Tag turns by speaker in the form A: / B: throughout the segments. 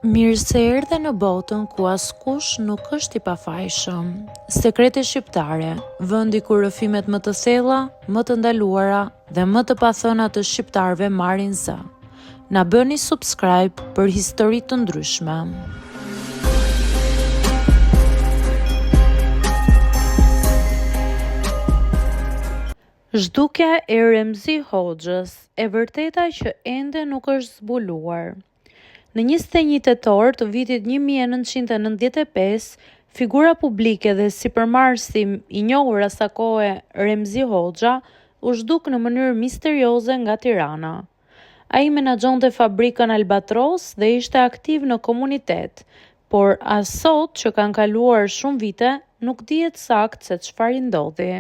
A: Mirë se erdhe në botën ku askush nuk është i pafajshëm. Sekrete shqiptare, vendi ku rrëfimet më të thella, më të ndaluara dhe më të pathëna të shqiptarëve marrin zë. Na bëni subscribe për histori të ndryshme. Zhdukja e Remzi Hoxhës, e vërteta që ende nuk është zbuluar. Në 21 tetor të vitit 1995, figura publike dhe sipërmarrësi i njohur asakohe Remzi Hoxha u zhduk në mënyrë misterioze nga Tirana. Ai menaxhonte fabrikën Albatros dhe ishte aktiv në komunitet, por as sot që kanë kaluar shumë vite, nuk dihet saktë se çfarë i ndodhi.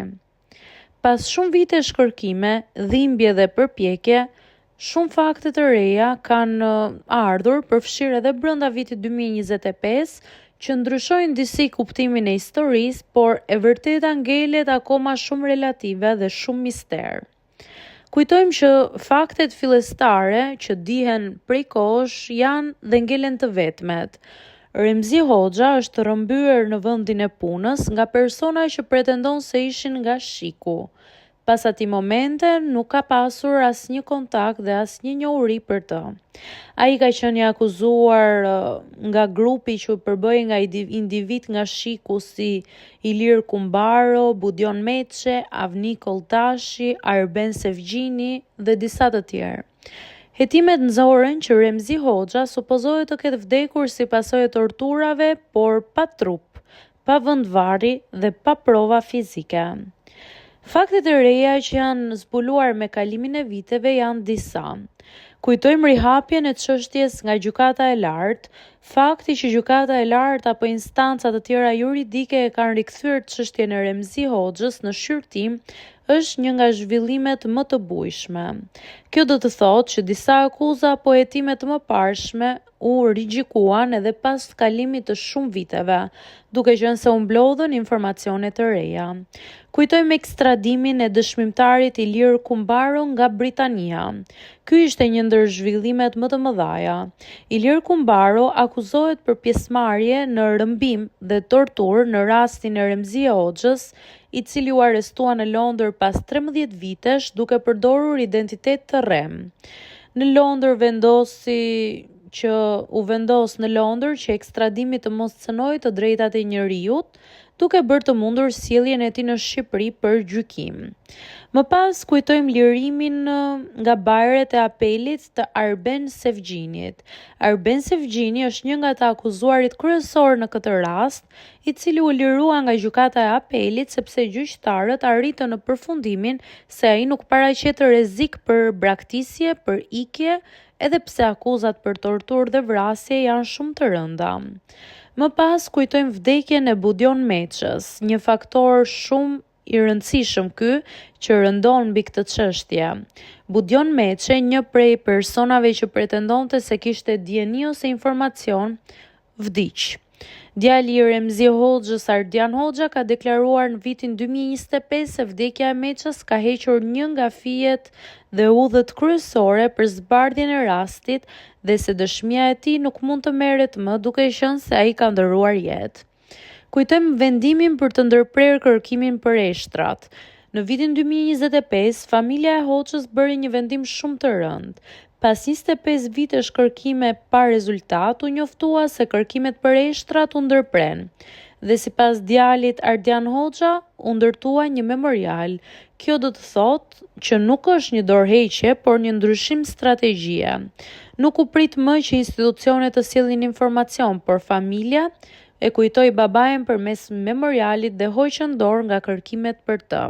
A: Pas shumë vitesh kërkime, dhimbje dhe përpjekje, shumë fakte të reja kanë ardhur, përfshirë edhe brenda vitit 2025, që ndryshojnë disi kuptimin e historisë, por e vërteta ngelet akoma shumë relative dhe shumë mister. Kujtojmë që faktet fillestare që dihen prej kohësh janë dhe ngelen të vetmet. Remzi Hoxha është rrëmbyer në vendin e punës nga persona që pretendon se ishin nga SHIK-u. Pas atij momente nuk ka pasur asnjë kontakt dhe asnjë njohuri për të. Ai ka qenë i akuzuar nga grupi që përbëhej nga individë nga SHIK-u si Ilir Kumbaro, Budion Meçe, Avni Koltashi, Arben Sefgjini dhe disa të tjerë. Hetimet nxorën që Remzi Hoxha supozohet të ketë vdekur si pasojë e torturave, por pa trup, pa vend varri dhe pa prova fizike. Faktet e reja që janë zbuluar me kalimin e viteve janë disa. Kujtojmë rihapjen e çështjes nga Gjykata e Lartë, fakti që Gjykata e Lartë apo instanca të tjera juridike e kanë rikthyer çështjen e Remzi Hoxhës në shqyrtim është një nga zhvillimet më të bujshme. Kjo do të thotë që disa akuza apo hetime të mëparshme u rigjykuan edhe pas kalimit të shumë viteve, duke qenë se u mblodhën informacione të reja. Kujtojmë ekstradimin e dëshmitarit Ilir Kumbaro nga Britania. Ky ishte një ndër zhvillimet më të mëdhaja. Ilir Kumbaro akuzohet për pjesëmarrje në rrëmbim dhe torturë në rastin e Remzi Hoxhës, i cili u arrestua në Londër pas 13 vitesh duke përdorur identitet të rremë. Në Londër vendosi që u vendos në Londër që ekstradimi të mos cënojë të drejtat e njeriut, duke bërë të mundur sjelljen e tij në Shqipëri për gjykim. Më pas kujtojmë lirimin nga bajret e apelit të Arben Sefgjinit. Arben Sefgjini është një nga të akuzuarit kryesorë në këtë rast, i cili u lirua nga Gjykata e Apelit sepse gjyqtarët arritën në përfundimin se ai nuk paraqet rrezik për braktisje, për ikje, edhe pse akuzat për torturë dhe vrasje janë shumë të rënda. Më pas kujtojmë vdekjen e Budion Meçës, një faktor shumë i rëndësishëm ky që rëndon mbi këtë çështje. Budion Meçe, një prej personave që pretendonte se kishte dijeni ose informacion, vdiq. Djali i Remzi Hoxhës, Ardian Hoxha, ka deklaruar në vitin 2025 se vdekja e Meçës ka hequr një nga fijet dhe udhët kryesore për zbardhjen e rastit dhe se dëshmia e tij nuk mund të merret më duke qenë se ai ka ndërruar jetë. Kujtojmë vendimin për të ndërprerë kërkimin për eshtrat. Në vitin 2025, familja e Hoxhës bëri një vendim shumë të rëndë. Pas 25 vitesh kërkime pa rezultat, u njoftua se kërkimet për eshtrat u ndërprenë. Dhe sipas djalit Ardian Hoxha, u ndërtua një memorial. Kjo do të thotë që nuk është një dorëheqje, por një ndryshim strategjie. Nuk u prit më që institucionet të sjellin informacion, por familja e kujtoi babain përmes memorialit dhe hoqën dorë nga kërkimet për të.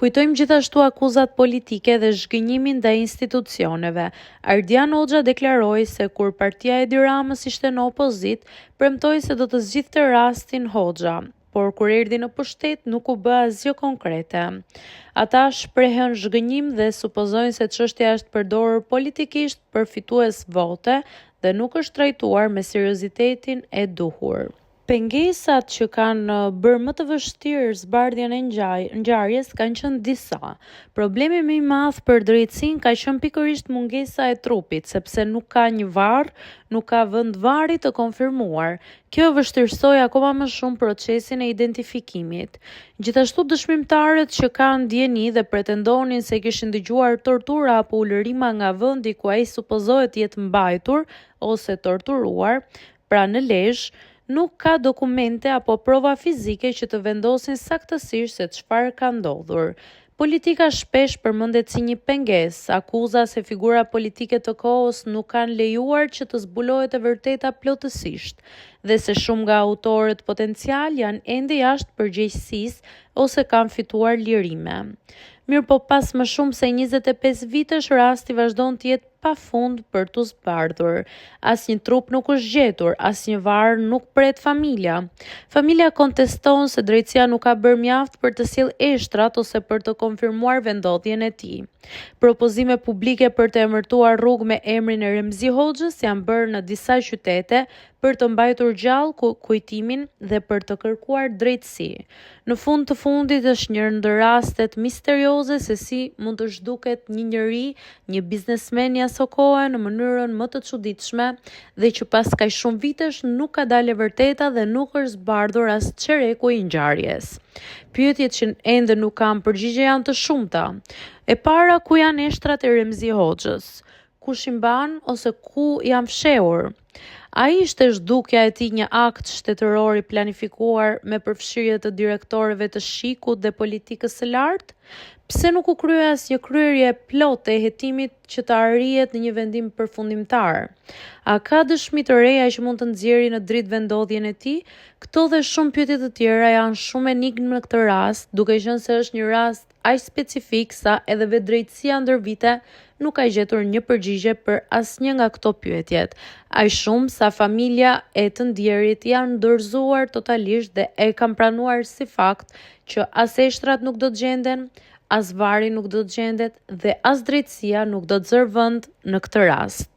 A: Kujtojmë gjithashtu akuzat politike dhe zhgënjimin ndaj institucioneve. Ardian Hoxha deklaroi se kur partia e Edi Ramës ishte në opozitë, premtoi se do të zgjidhte rastin Hoxha, por kur erdhi në pushtet nuk u bë asgjë konkrete. Ata shprehën zhgënjim dhe supozojnë se çështja është përdorur politikisht për fitues vote dhe nuk është trajtuar me seriozitetin e duhur. Pengesat që kanë bërë më të vështirë zbardhjen e ngjarjes kanë qenë disa. Problemi më i madh për drejtësinë ka qenë pikërisht mungesa e trupit, sepse nuk ka një varr, nuk ka vend varri të konfirmuar. Kjo e vështirësoi akoma më shumë procesin e identifikimit. Gjithashtu dëshmimtarët që kanë dijeni dhe pretendonin se kishin dëgjuar tortura apo ulërima nga vendi ku ai supozohet të jetë mbajtur ose torturuar, pra në Lezhë, nuk ka dokumente apo prova fizike që të vendosin saktësisht se çfarë ka ndodhur. Politika shpesh përmendet si një pengesë, akuza se figura politike të kohës nuk kanë lejuar që të zbulohet e vërteta plotësisht dhe se shumë nga autorët potencialë janë ende jashtë përgjegjësisë ose kanë fituar lirime. Mirëpo pas më shumë se 25 vitesh rasti vazhdon të jetë pa fund për t'u zbardhur. Asnjë trup nuk është gjetur, asnjë varr nuk pret familja. Familja konteston se drejtësia nuk ka bërë mjaft për të sjellë eshtrat ose për të konfirmuar vendndodhjen e tij. Propozime publike për të emërtuar rrugë me emrin e Remzi Hoxhës janë bërë në disa qytete për të mbajtur gjallë kujtimin dhe për të kërkuar drejtësi. Në fund të fundit është një ndër rastet misterioze se si mund të zhduket një njeri, një biznesmen i asokohe në mënyrën më të çuditshme dhe që pas kaq shumë vitesh nuk ka dalë e vërteta dhe nuk është zbardhur as çereku i ngjarjes. Pyetjet që ende nuk kanë përgjigje janë të shumta. E para, ku janë eshtrat e Remzi Hoxhës? Kush i mban ose ku janë fshehur? A ishte zhdukja e tij një akt shtetëror i planifikuar me përfshirje të direktorëve të SHIK-ut dhe politikës së lartë? Pse nuk u krye asnjë kryerje e plotë e hetimit që të arrihet në një vendim përfundimtar? A ka dëshmi të reja që mund të nxjerrin në dritë vendndodhjen e tij? Këto dhe shumë pyetje të tjera janë shumë enigmë në këtë rast, duke qenë se është një rast aq specifik sa edhe vetë drejtësia ndër vite nuk ka gjetur një përgjigje për asnjë nga këto pyetjet, aq shumë sa familja e të ndjerit janë dorëzuar totalisht dhe e kanë pranuar si fakt që as eshtrat nuk do të gjenden, as varri nuk do të gjendet dhe as drejtësia nuk do të zërë vend në këtë rast.